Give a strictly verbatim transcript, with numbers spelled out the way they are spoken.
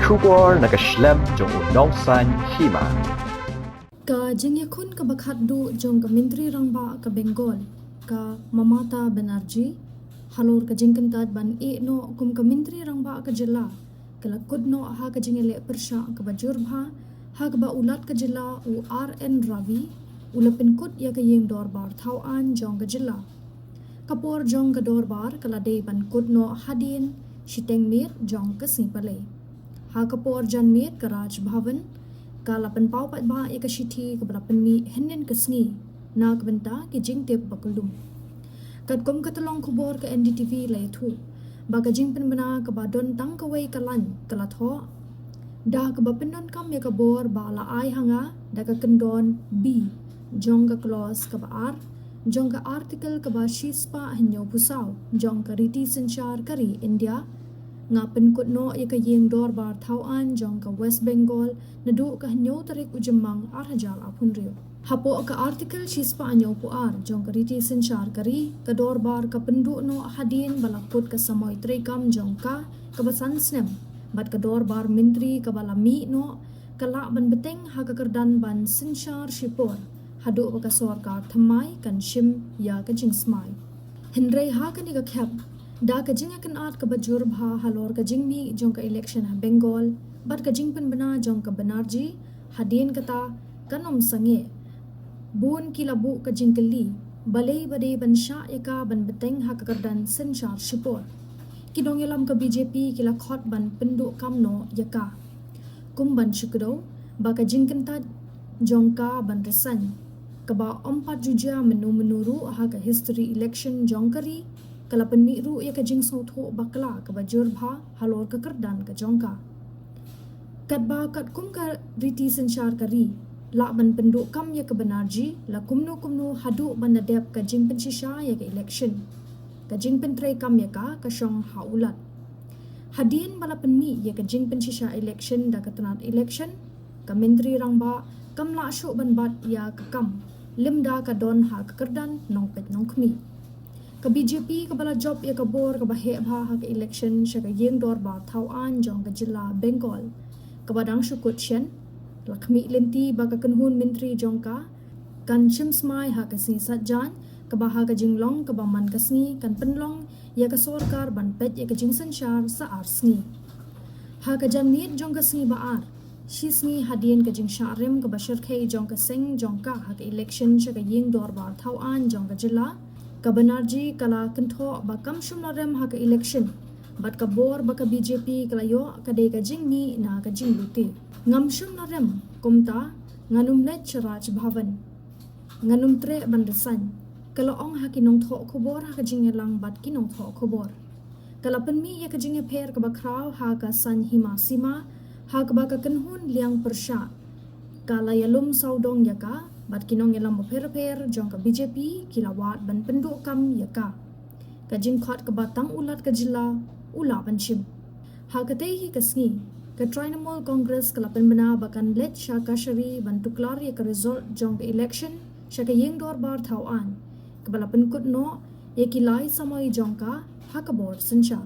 Khubor na ka shlem jong u nongsan hima. Ka jingïakhun kaba khatduh jong ka Myntri Rangbah ka Bengal, ka Mamata Banerjee, halor ka jingkyntait ban ïeh noh kum ka Myntri Rangbah ka jylla, ka la kut noh ha ka jingïaleh pyrshah kaba jur bha ha kaba u Lat ka jylla u R N Ravi u la pynkut ïa ka ïing dorbar thaw aiñ jong ka jylla. Ka por jong ka dorbar ka la dei ban kut noh hadien shiteng miet jong ka sngi Palei. Ha ka por janmiet ka Raj Bhavan ka la pynpaw paidbah ïa ka shithi kaba la pynmih hynnin ka sngi na ka bynta ki jingtip bakhlum. Katkum ka tyllong khubor ka N D T V la ïathuh ba ka jingpynbna kaba don tang kawei ka lain ka la thoh da kaba pyndonkam ïa ka bor ba la ai ha nga da ka kyndon B jong ka clause kaba ar jong ka article kaba shispah hynñiewphew saw jong ka Riti Synshar ka ri India. Nga pynkut noh ïa ka ïing dorbar thaw aiñ jong ka West Bengal naduh ka hynñiew tarik u Jymmang ar hajar arphew hynriew. Hapoh ka article shispah hynñiewphew ar jong ka Riti Synshar ka ri, ka dorbar ka pynduh noh hadien ba la kut ka samoi treikam jong ka kaba san snem bad ka dorbar myntri kaba la mih noh ka lah ban bteng ha ka kyrdan ban synshar shipor haduh ba ka sorkar thymmai kan shim ïa ka jingsmai. Hynrei ha kane ka khep, da ka jingïakynad kaba jur bha halor ka jingmih jong ka election ha Bengal bad ka jingpynbna jong ka Banerjee, hadien kata kan ym sangeh. Bun ki la buh ka jingkylli balei ba dei ban shah ïa ka ban bteng ha ka kyrdan synshar shipor. Ki nongïalam ka B J P ki la khot ban pynduh kam noh ïa ka kum ban shu kdew ba ka jingkyntait jong ka ban resign, kaba ym pat ju jia mynno mynno ruh ha ka history election jong ka ri, ka la pynmih ruh ïa ka jingsngewthuh bakla kaba jur bha halor ka kyrdan ka jong ka. Katba katkum ka Riti Synshar ka ri lah ban pynduh kam ïa ka Banerjee la kumno kumno haduh ban da dep ka jingpynshisha ïa ka election. Ka jingpyntreikam ïa ka ka shong ha u Lat. Hadien ba la pynmih ïa ka jingpynshisha election da ka tnat election, ka Myntri Rangbah kam lah shuh ban bat ïa ka kam lymda ka don ha ka kyrdan nongpeit nongkhmih. Ka B J P kaba la jop ïa ka bor kaba heh bha ha ka election sha ka ïing dorbar thaw aiñ jong ka jylla Bengal kaba dang shu kut shen, la khmih lynti ba ka kynhun myntri jong ka kan shim smai ha ka sngi Saitjaiñ, kaba ha ka jinglong kaba man ka sngi kan pynlong ïa ka sorkar ban peit ïa ka jingsynshar sa ar sngi. Ha ka janmiet jong ka sngi ba ar, shi sngi hadien ka jingshah rem kaba shyrkhei jong ka seng jong ka ha ka election sha ka ïing dorbar thaw aiñ jong ka jylla, ka Banerjee ka la kynthoh ba kam shym la rem ha ka election bad ka bor ba ka B J P ka la ïoh ka dei ka jingmih na ka jinglute. Ngam shym la rem, kumta ngan ym leit sha Raj Bhavan. Ngan ym treh ban resign, ka la ong ha ki nongthoh khubor ha ka jingïalang bad ki nongthoh khubor. Ka la pynmih ïa ka jingïapher kaba khraw ha ka saiñ hima sima ha kaba ka kynhun liang pyrshah ka la ïalum sawdong ïa ka bad ki nongïalam bapher bapher jong ka B J P ki la wad ban pynduh kam ïa ka. Ka jingkhot kaba tang u Lat ka jylla u lah ban shim. Ha katei hi ka sngi, ka Trinamool Congress ka la pynbna ba kan leit sha Kachari ban tuklar ïa ka result jong ka election sha ka ïing dorbar thaw aiñ, kaba la pynkut noh ïa ki lai samoi jong ka ha ka bor synshar.